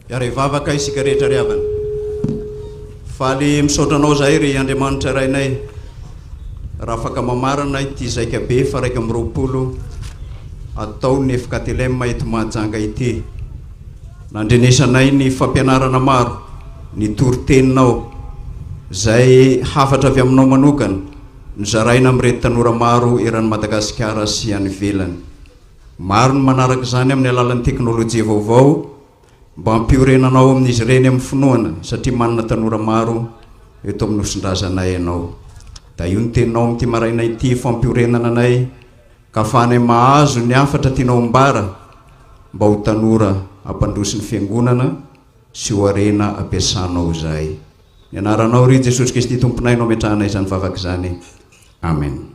Hiara-hivavaka isika rehetra ry havana. Faly misaotra Anao izahay ry Andriamanitra Rainay raha afaka mamarana ity zaikabe faha 21 ataon'ny FKTLM eto Mahajanga ity. Nandrenesanay ny fampianarana maro, ny toriteninao, izay hafatra avy aminao manokana nozaraina amin'ireto tanora maro eran'i Madagasikara sy any ivelany. Maro ny manaraka izany amin'ny alalan'ny teknolojia vaovao mba hampiorenanao amin'izy ireny amin'ny finoana satria manana tanora maro eto amin'ny Nosindrazanay ianao. Dahio ny teninao amin'ity maraina ity fampiorenana anay ka afahanay mahazo ny hafatra tianao ambara mba ho tanora hampandroso ny fiangonana sy ho harena ampiasanao izahay. Ny anaranao ry Jesosy Kristy Tomponay no ametrahanay izany vavaka izany. Amen.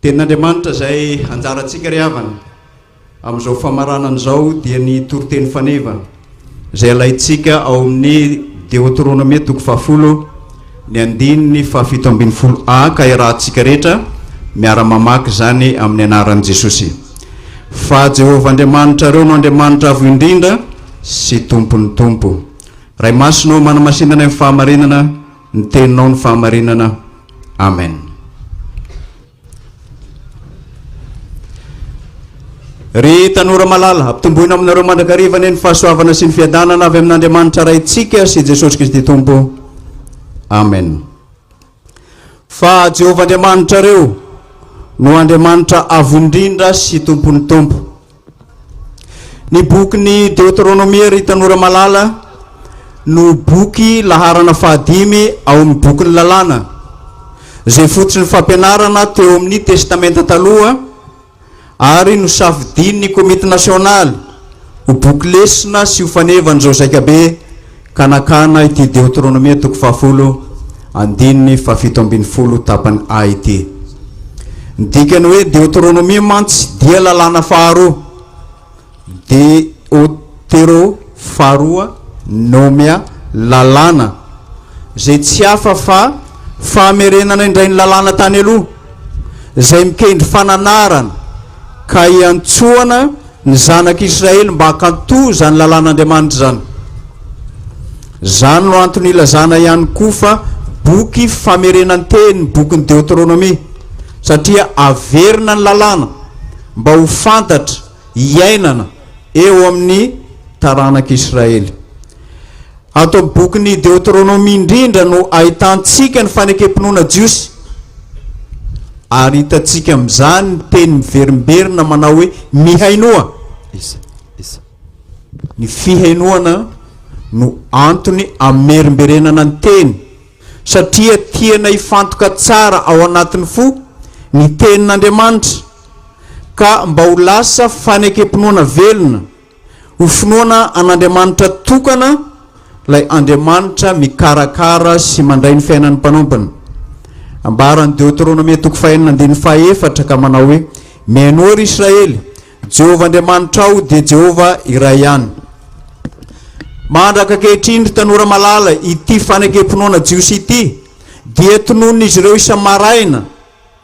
Tenin'Andriamanitra izay anjarantsika ry havana amin'izao famaranana izao dia ny toriteny faneva izay alaintsika ao amin'ny Deoteronomia toko fahafolo ny andininy fahafito ambin'ny folo a ka iarahantsika rehetra miara-mamaky izany amin'ny anaran'i Jesosy. Fa Jehovah Andriamanitrareo no Andriamanitra Avo Indrindra sy Tompon'ny Tompo. Ray Masina ô, manamasinana ny fahamarinana, Ny teninao no fahamarinana. Amen. Ry tanora malala, ampitomboina aminareo mandrakariva anie ny fahasoavana sy ny fiadanana avy amin'Andriamanitra Raintsika sy Jesosy Kristy Tompo. Amen. Fa Jehovah Andriamanitrareo no Andriamanitra avo indrindra sy Tompon'ny Tompo. Ny bokin'ny Deoteronomia, ry tanora malala, no boky laharana fahadimy ao amin'ny bokin'ny Lalàna, izay fototry ny fampianarana teo amin'ny Testamenta Taloha ary nosafidian'ny Komity Nasionaly ho boky lesona sy ho fanevan'izao zaikabe ka nakana ity Deoteronomia toko fahafolo andininy fahafito ambin'ny folo tapany A ity. Ny dikan'ny hoe Deoteronomia mantsy dia lalàna faharoa, Deotero faharoa, nomia, lalàna, izay tsy hafa fa famerenana indray ny lalàna tany aloha, izay mikendry fananarana ka iantsoana ny zanak'Israely mba hankatò izany lalàn'Andriamanitra izany. Izany no antony ilazana ihany koa fa boky famerenan-teny ny bokin'ny Deoteronomia, satria averina ny lalàna mba ho fantatra, hiainana eo amin'ny taranak'Israely. Ato amin'ny bokin'ny Deoteronomia indrindra no ahitantsika ny fanekem-pinoana jiosy, ary hitantsika amin'izany ny teny miverimberina manao hoe mihainoa. Isa, isa. Ny fihainoana no antony amerimberenana ny teny, satria tiana hifantoka tsara ao anatin'ny fo ny tenin'Andriamanitra, ka mba ho lasa fanekem-pinoana velona. Ho finoana an'Andriamanitra tokana, ilay Andriamanitra mikarakara sy mandray ny fiainan'ny mpanompony. Ambaran'ny Deoteronomia toko fahenina andininy fahaefatra ka manao hoe, Mihainoa ry Israely, Jehovah Andriamanitrao dia Jehovah iray ihany. Mandraka ankehitriny, ry tanora malala, ity fanekem-pinoana jiosy ity dia tononin'izy ireo isa-maraina,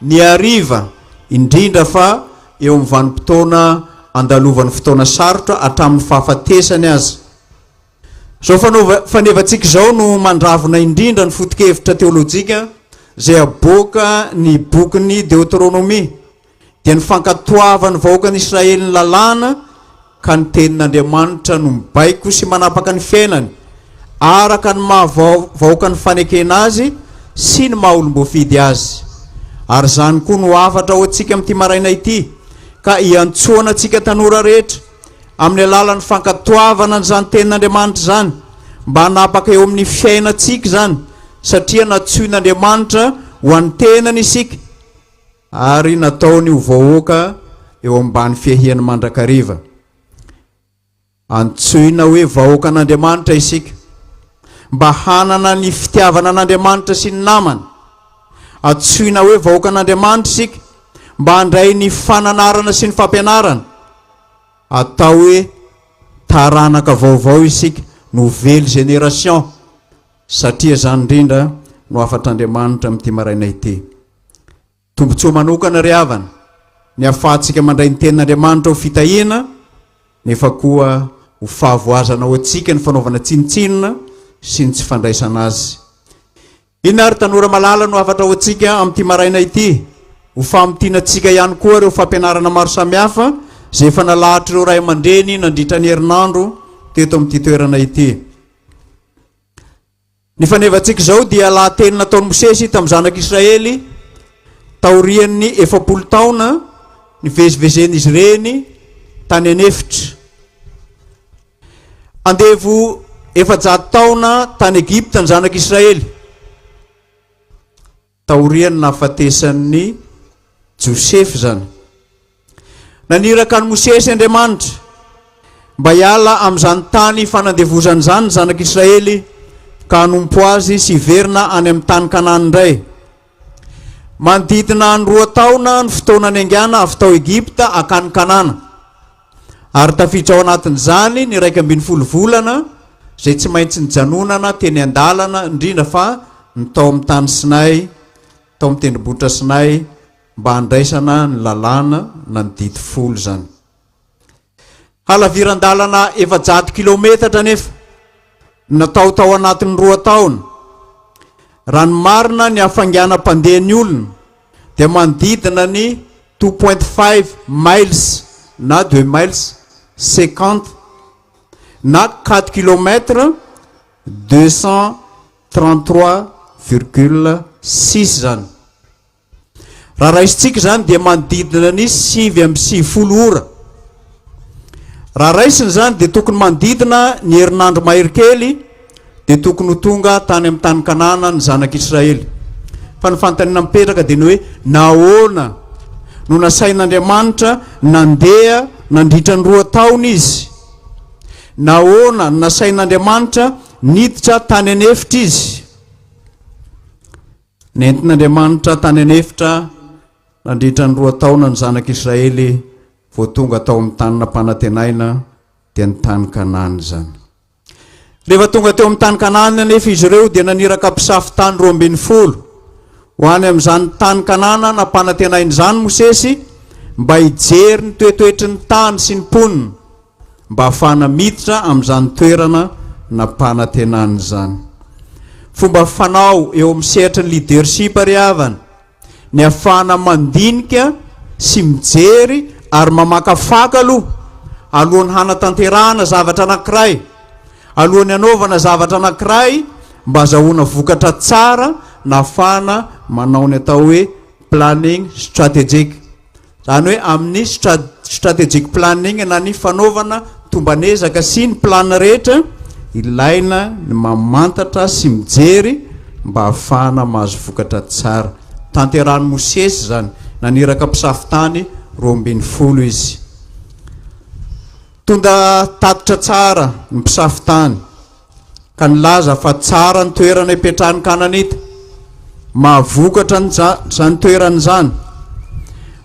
ny hariva, indrindra fa eo amin'ny vanim-potoana andalovany fotoana sarotra hatramin'ny fahafatesany aza. Izao fanaova fanevantsika izao no mandravona indrindra ny foto-kevitra teolojika izay aboaka ny bokin'ny Deoteronomia, dia ny fankatoavan'ny vahoakan'Israely ny lalàna ka ny Tenin'Andriamanitra no mibaiko sy manapaka ny fiainany, araka ny maha vahoakan'ny fanekena azy sy ny maha olom-boafidy azy. Ary izany koa no hafatra ho antsika amin'ity maraina ity, ka iantsoana antsika tanora rehetra, amin'ny alalan'ny fankatoavana an'izany Tenin'Andriamanitra izany, mba hanapaka eo amin'ny fiainantsika izany, satria nantsoin'Andriamanitra ho an'ny tenany isika, Ary nataony ho vahoaka eo ambany fiahiany mandrakariva. Antsoina hoe vahoakan'Andriamanitra isika, mba hanana ny fitiavana an'Andriamanitra sy ny namana. Antsoina hoe vahoakan'Andriamanitra isika, mba handray ny fananarana sy ny fampianarana. Atao hoe taranaka vaovao isika, nouvelle génération, satria izany indrindra no hafatr'Andriamanitra amin'ity maraina ity. Tombontsoa manokana ry havana ny ahafahantsika mandray ny tenin'Andriamanitra ho fitahiana nefa koa ho fahavoazana ho antsika ny fanaovana tsinontsinona sy ny tsy fandraisana azy. Inona ary tanora malala no hafatra ho antsika amin'ity maraina ity? Ho famintinantsika ihany koa ireo fampianarana maro samihafa izay efa nalahatr'ireo ray aman-dreny nandritra ny herinandro teto amin'ity toerana ity. Ny fanevantsika izao dia lahateny nataon'i Mosesy tamin'ny zanak'Israely taorian'ny 40 taona nivezivezen'izy ireny tany an'efitra. Andevo 400 taona tany Egypta ny zanak'Israely taorian'ny nahafatesan'i Josefa izany. Naniraka an'i Mosesy Andriamanitra mba hiala amin'izany tany fanandevozana izany ny zanak'Israely ka hanompo azy sy hiverina any amin'ny tany Kanana indray. Manodidina ny roa taona ny fotoana niaingàna avy tao Egypta hankany Kanana, ary tafiditra ao anatin'izany ny 11 volana izay tsy maintsy nijanonana teny an-dalana, indrindra fa ny tao amin'ny tany Sinay, tao amin'ny tendrombohitra Sinay, mba handraisana ny lalàna na ny didy folo izany. Halaviran-dalana 400 kilaometatra anefa no natao tao anatin'ny roa taona. Raha ny marina ny hafainganam-pandehan'ny olona dia manodidina ny 2.5 miles na deux miles 50 na quatre kilomètres 233,6 izany. Raha raisintsika izany dia manodidina ny 99 ora. Raha raisina izany dia tokony manodidina ny herinandro mahery kely dia tokony ho tonga tany amin'ny tany Kanana ny zanak'Israely. Fa ny fanontaniana mipetraka dia ny hoe nahoana no nasain'Andriamanitra nandeha nandritra ny roa taona izy? Nahoana no nasain'Andriamanitra niditra tany an'efitra izy? Nentin'Andriamanitra tany an'efitra nandritra ny roa taona ny zanak'Israely vao tonga tao amin'ny tany nampanantenaina, dia ny tany Kanana izany. Rehefa tonga teo amin'ny tany Kanana anefa izy ireo dia naniraka mpisafo tany 12 ho any amin'izany tany Kanana nampanantenaina izany Mosesy mba hijery ny toetoetry ny tany sy ny mponina. mba hahafahana miditra amin'izany toerana nampanantenana izany. Fomba fanao eo amin'ny sehatry ny leadership ry havana, ny hahafahana mandinika sy mijery ary mamakafaka aloha, alohan'ny hanatanterahana zavatra anankiray, alohan'ny hanaovana zavatra anankiray mba hazahoana vokatra tsara na hahafahana manao ny atao hoe planning strategic. Izany hoe amin'ny strategic planning na ny fanaovana tomban'ezaka sy ny plan rehetra, ilaina ny mamantatra sy mijery mba hahafahana mahazo vokatra tsara. Tanterahan'i Mosesy izany, naniraka mpisafo tany 12 izy. Tonda tatitra tsara ny mpisafo tany. ka nilaza fa tsara ny toerana ipetrahan'ny Kananita, mahavokatra izany toerana izany,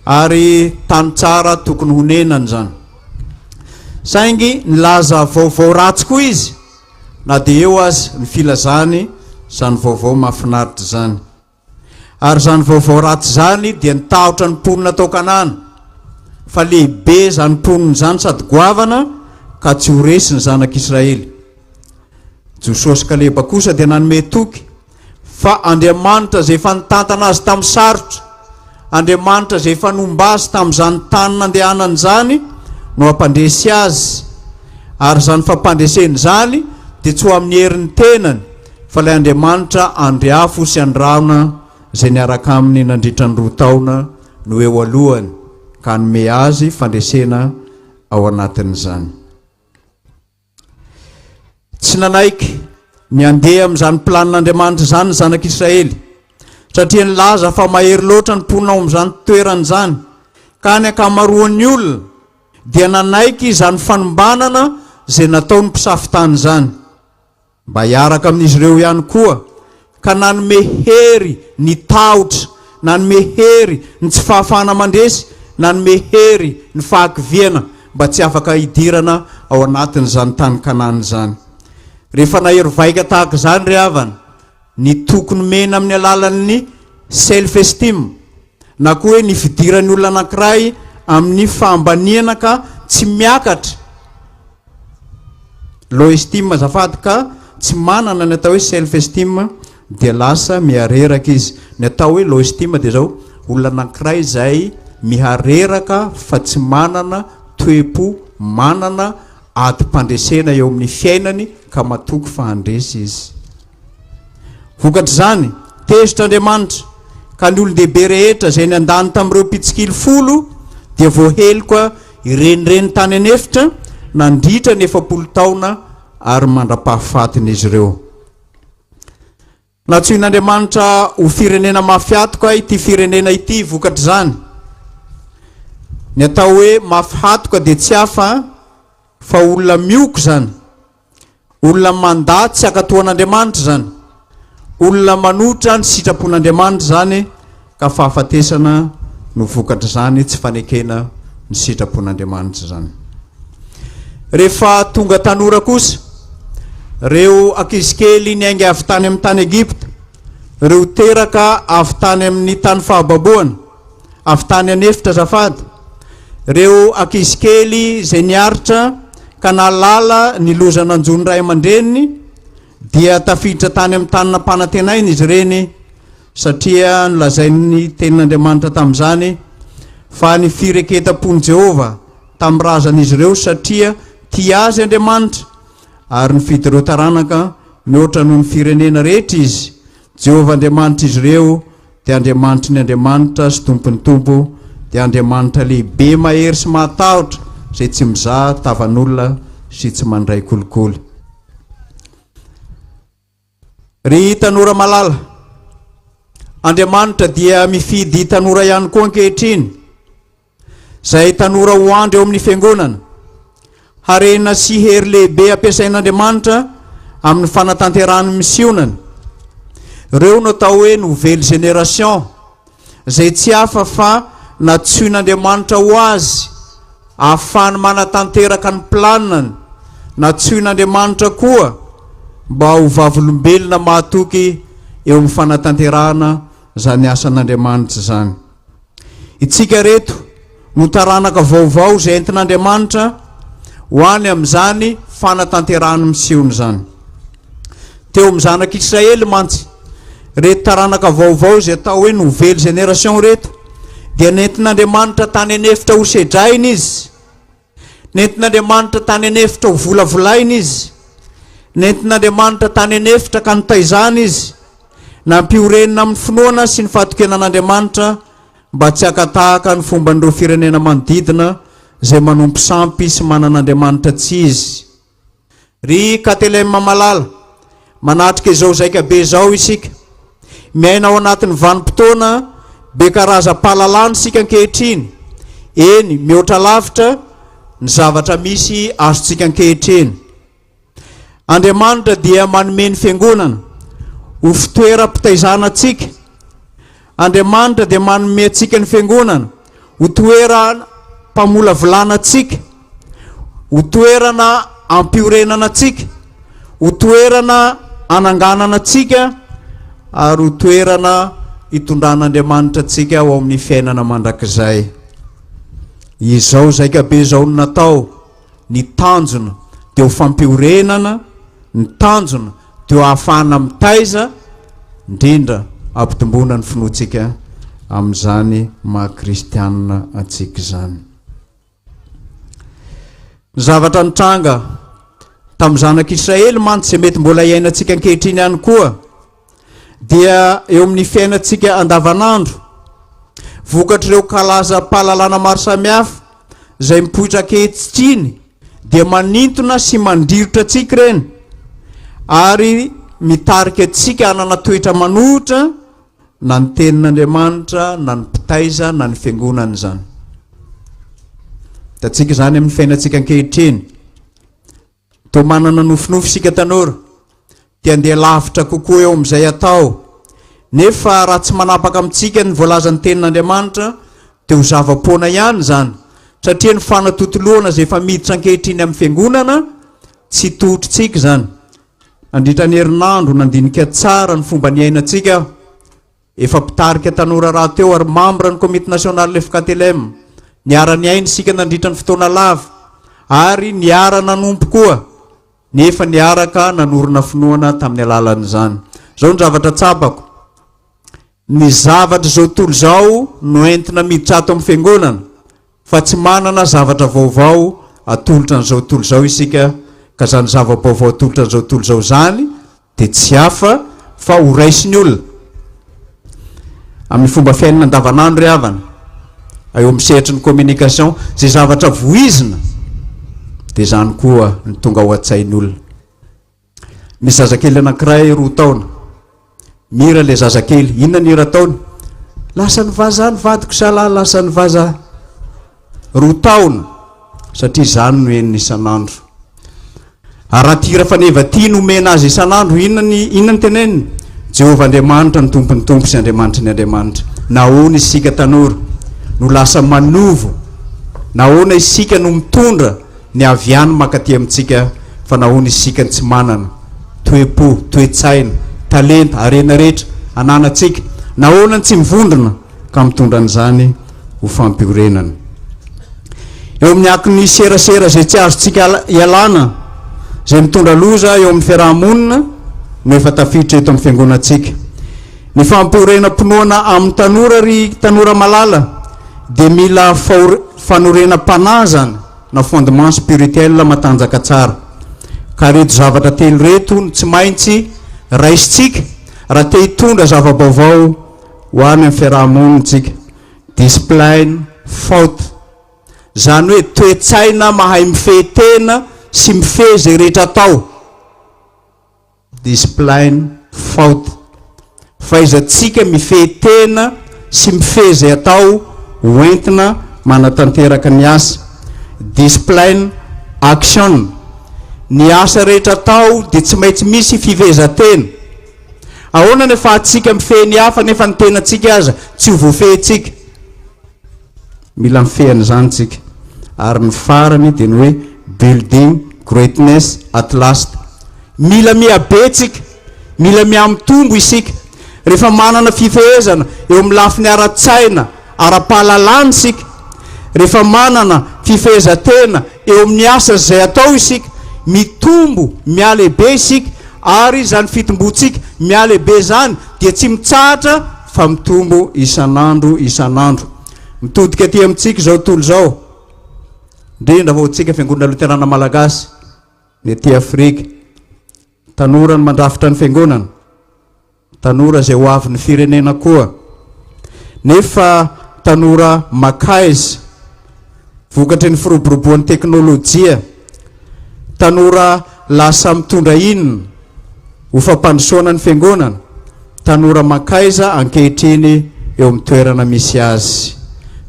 ary tany tsara tokony honenana izany. Saingy nilaza vaovao ratsy koa izy, na dia eo aza ny filazany izany vaovao mahafinaritra izany. Ary izany vaovao ratsy izany dia nitahotra ny mponina tao Kanana, fa lehibe izany mponina izany sady goavana ka tsy ho resy ny zanak'Israely. Josoa sy Kaleba kosa dia nanome toky fa Andriamanitra izay efa nitantana azy tamin'ny sarotra, Andriamanitra izay efa nomba azy tamin'izany tany nandehanany izany no hampandresy azy, ary izany fampandresena izany dia tsy ho amin'ny herin'ny tenany, Fa ilay Andriamanitra andry afo sy andrahona izay niaraka aminy nandritra ny roa taona no eo alohany ka hanome azy fandresena ao anatin'izany. Tsy nanaiky ny handeha amin'izany planin'Andriamanitra izany ny zanak'Israely, satria nilaza fa mahery loatra ny mponina ao amin'izany toerana izany, ka ny ankamaroan'ny olona dia nanaiky izany fanombanana izay nataon'ny mpisafo tany izany. Mba hiaraka amin'izy ireo ihany koa, ka nanome hery ny tahotra, nanome hery ny tsy fahafahana mandresy, nanome hery ny fahakiviana mba tsy afaka hidirana ao anatin'izany tany Kanana izany. Rehefa nahery vaika tahaka izany ry havana, ny toky nomena amin'ny alalan'ny self esteem, na koa hoe ny fidiran'ny olona anankiray amin'ny fahambaniana ka tsy miakatra. Low esteem azafady ka tsy manana ny atao hoe self esteem dia lasa mihareraka izy. Ny atao hoe low esteem dia zao, olona anankiray izay mihareraka fa tsy manana toe-po, manana adim-pandresena eo amin'ny fiainany ka matoky fa handresy izy. Vokatr'izany, tezitra Andriamanitra, ka ny olon-dehibe rehetra izay niandany tamin'ireo mpitsikilo folo dia voaheloka hirenireny tany an'efitra nandritra ny 40 taona ary mandra-pahafatin'izy ireo. Nantsoin'Andriamanitra ho firenena mafy hatoka ity firenena ity vokatr'izany. Ny atao hoe mafy hatoka dia tsy hafa fa olona mioko izany. Olona mandà tsy hankatò an'Andriamanitra izany. Olona manohitra ny sitrapon'Andriamanitra izany ka fahafatesana no vokatr'izany tsy fanekena ny sitrapon'Andriamanitra izany. Rehefa tonga tanora kosa, ireo ankizikely niainga avy tany amin'ny tany Egypta, ireo teraka avy tany amin'ny tany fahababoana, avy tany an'efitra azafady, ireo ankizy kely izay niaritra ka nahalala ny loza nanjo ny ray aman-dreniny dia tafiditra tany amin'ny tany nampanantenaina izy ireny satria nolazain'ny tenin'Andriamanitra tamin'izany fa ny fireketam-pon'i Jehovah tamin'ny razan'izy ireo satria tia azy Andriamanitra ary nifidy ireo taranaka mihoatra noho ny firenena rehetra izy Jehovah Andriamanitr'izy ireo dia Andriamanitry ny andriamanitra sy Tompon'ny tompo, dia Andriamanitra lehibe mahery sy mahatahotra, izay tsy mizaha tavan'olona sy tsy mandray kolikoly. Ry tanora malala, Andriamanitra dia mifidy tanora ihany koa ankehitriny. Izay tanora ho andry eo amin'ny fiangonana. Harena sy hery lehibe ampiasain'Andriamanitra amin'ny fanatanterahany ny misionany. Ireo no atao hoe nouvelle génération, izay tsy hafa fa natsoin'Andriamanitra ho azy ahafahany manatanteraka ny planiny. Natsoin'Andriamanitra koa mba ho vavolombelona mahatoky eo amin'ny fanatanterahana izany asan'Andriamanitra izany. Itsika ireto no taranaka vaovao izay entin'Andriamanitra ho any amin'izany fanatanterahany miseho izany. Teo amin'ny zanak'Israely mantsy, ireto taranaka vaovao izay atao hoe nouvelle génération ireto dia nentin'Andriamanitra tany an'efitra ho sedraina izy. Nentin'Andriamanitra tany an'efitra ho volavolaina izy. Nentin'Andriamanitra tany an'efitra ka notaizana izy. Nampiorenina amin'ny finoana sy ny fahatokiana an'Andriamanitra mba tsy haka tahaka ny fomban'ireo firenena manodidina izay manompo sampy sy manana andriamanitra tsy izy. Ry KTLM malala, manatrika izao zaikabe izao isika. Miaina ao anatin'ny vanim-potoana be karazam-pahalalana isika ankehitriny. Eny, mihoatra lavitra ny zavatra misy azontsika ankehitriny. Andriamanitra dia manome ny Fiangonana ho fitoeram-pitaizana antsika. Andriamanitra dia manome antsika ny Fiangonana ho toeram-pamolavolana antsika, ho toerana ampiorenana antsika, ho toerana ananganana antsika ary ho toerana hitondran'Andriamanitra antsika ao amin'ny fiainana mandrakizay. Izao zaikabe izao no natao. Ny tanjona dia ho fampiorenana, ny tanjona dia ho ahafahana mitaiza, indrindra hampitomboana ny finoantsika amin'izany maha kristianina antsika izany. Ny zavatra nitranga tamin'ny zanak'Israely mantsy izay mety mbola iainantsika ankehitriny ihany koa dia eo amin'ny fiainantsika andavanandro, vokatr'ireo kalazam-pahalalana maro samihafa izay mipoitra ankehitriny dia manintona sy mandrirotra antsika ireny ary mitarika antsika hanana toetra manohitra na ny tenin'Andriamanitra na ny mpitaiza na ny fiangonana izany. Hitantsika izany amin'ny fiainantsika ankehitriny. Toa manana nofinofy isika tanora, te handeha lavitra kokoa eo amin'izay atao. Nefa raha tsy manapaka amintsika ny voalazan'ny Tenin'Andriamanitra, dia ho zava-poana ihany izany, satria ny fanatontoloana izay efa miditra ankehitriny amin'ny Fiangonana, tsy tohotr'tsika izany. Nandritra ny herinandro, nandinika tsara ny fomba niainantsika aho. Efa mpitarika tanora rahateo ary mambra ny komity nasionalin'ny FKTLM. Niara-niaina isika nandritra ny fotoana lava ary niara-nanompo koa. nefa niaraka nanorina finoana tamin'ny alalan'izany. Izao ny zavatra tsapako, ny zavatra izao tontolo izao no entina miditra ato amin'ny fiangonana, fa tsy manana zavatra vaovao atolotra an'izao tontolo izao isika, ka izany zava-baovao atolotra an'izao tontolo izao izany dia tsy hafa fa ho raisin'ny olona amin'ny fomba fiainana andavanandro ry havana, eo amin'ny sehatry ny communication, izay zavatra voizina dia izany koa no tonga ao an-tsain'ny olona. Misy zazakely anankiray roa taona, mihira ilay zazakely, inona ny hira ataony? Lasan'ny vazaha ny vadiko zalahy, lasan'ny vazaha. Roa taona, satria izany no henony isan'andro. Ary raha tia hira faneva tia no omena azy isan'andro, inona ny, inona ny teneniny? Jehovah Andriamanitra no Tompon'ny tompo sy Andriamanitry ny andriamanitra. Nahoana isika tanora no lasa manovo? Nahoana isika no mitondra ny avy any mankaty amintsika fa nahoana isika no tsy manana toe-po, toe-tsaina, talenta, harena rehetra ananantsika? Nahoana no tsy mivondrona? ka mitondra an'izany ho fampiorenana. Eo amin'ny akon'ny serasera izay tsy azontsika ialana, izay mitondra loza eo amin'ny fiaraha-monina no efa tafiditra eto amin'ny fiangonantsika. Ny fampiorenam-pinoana amin'ny tanora ry tanora malala dia mila fanorenam-panahy izany na fondement spirituel matanjaka tsara. Ka ireto zavatra telo ireto no tsy maintsy raisintsika raha te hitondra zava-baovao ho any amin'ny fiaraha-monintsika. Discipline, faute. Izany hoe toe-tsaina mahay mifehy tena sy mifehy izay rehetra atao. Discipline, faute. Fahaizantsika mifehy tena sy mifehy izay atao ho entina manatanteraka ny asa. Discipline, action. Ny asa rehetra atao dia tsy maintsy misy fifehezan-tena. Ahoana ny afahantsika mifehy ny hafa nefa ny tenantsika aza tsy ho voafehintsika? Mila mifehy an'izany tsika. Ary ny farany dia ny hoe building greatness at last. Mila mihabe tsika, mila mihamitombo isika. Rehefa manana fifehezana eo amin'ny lafiny ara-tsaina, ara-pahalalana isika, rehefa manana fifehezan-tena eo amin'ny asa izay atao isika, mitombo, mihalehibe isika, ary izany fitomboantsika mihalehibe izany dia tsy mitsahatra fa mitombo isan'andro isan'andro. Mitodika aty amintsika izao tontolo izao, indrindra fa ho antsika Fiangonana Loterana Malagasy, ny aty Afrika. Tanora no mandrafitra ny Fiangonana. Tanora izay ho avin'ny firenena koa. Nefa tanora makaiza? Vokatry ny firoboroboan'ny teknolojia. Tanora lasa mitondra inona ho fampandrosoana ny fiangonana? Tanora makaiza ankehitriny eo amin'ny toerana misy azy?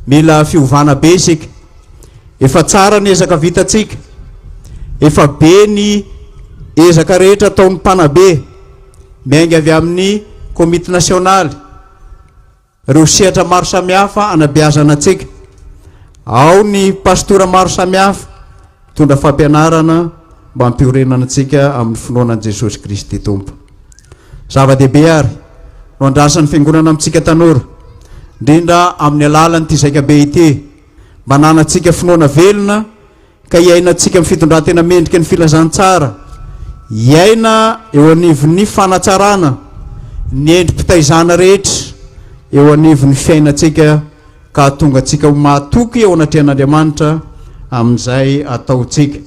Mila fiovana be isika. Efa tsara ny ezaka vitantsika. Efa be ny ezaka rehetra ataon'ny mpanabe. Miainga avy amin'ny komity nasionaly, ireo sehatra maro samihafa anabeazana antsika. Ao ny pastora maro samihafa mitondra fampianarana mba hampiorenana antsika amin'ny finoana an'i Jesosy Kristy Tompo. Zava-dehibe ary no andrasan'ny fiangonana amintsika tanora, indrindra amin'ny alalan'ity zaikabe ity, mba hananantsika finoana velona Ka hiainantsika amin'ny fitondrantena mendrika ny filazantsara, hiaina eo anivon'ny fanatsarana ny endri-pitaizana rehetra eo anivon'ny fiainantsika ka hahatonga antsika ho mahatoky eo anatrehan'Andriamanitra amin'izay ataontsika,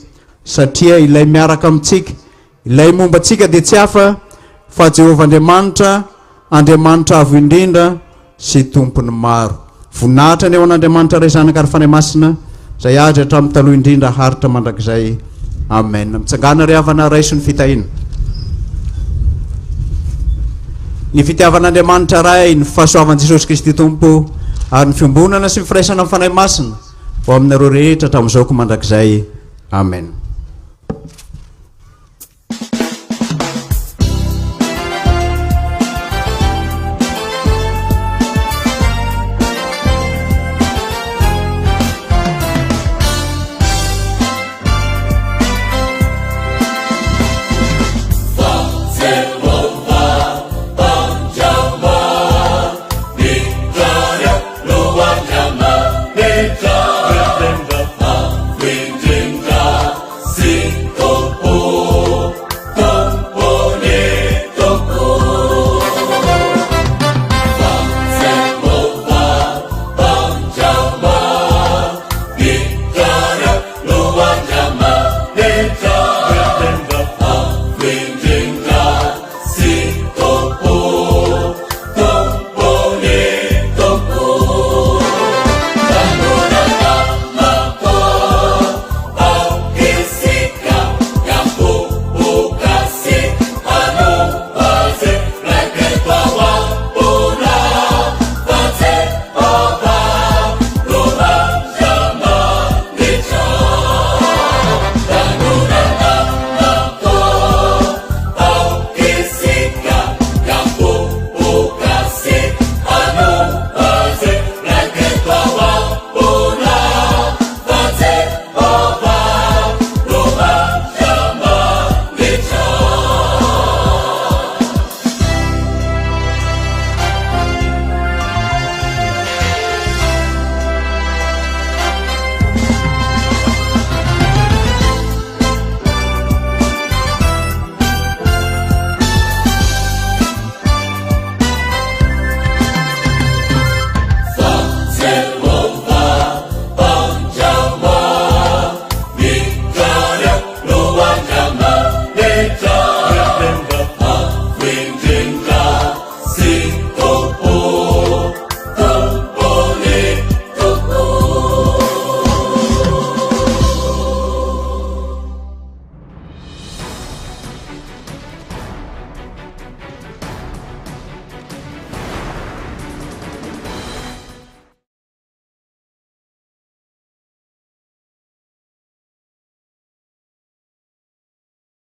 satria ilay miaraka amintsika Ilay momba antsika dia tsy hafa fa Jehovah Andriamanitra, Andriamanitra Avo Indrindra sy Tompon'ny maro. Voninahitra anie ho an'Andriamanitra Ray Zanaka ary Fanahy Masina, izay azy hatramin'ny taloha indrindra haharitra mandrakizay. Amen. Mitsangàna ry havana, raiso ny fitahiana. Ny fitiavan'Andriamanitra Ray, ny fahasoavan'i Jesosy Kristy Tompo, ary ny fiombonana sy ny firaisana amin'ny Fanahy Masina ho aminareo rehetra hatramin'izao ko mandrakizay. Amen.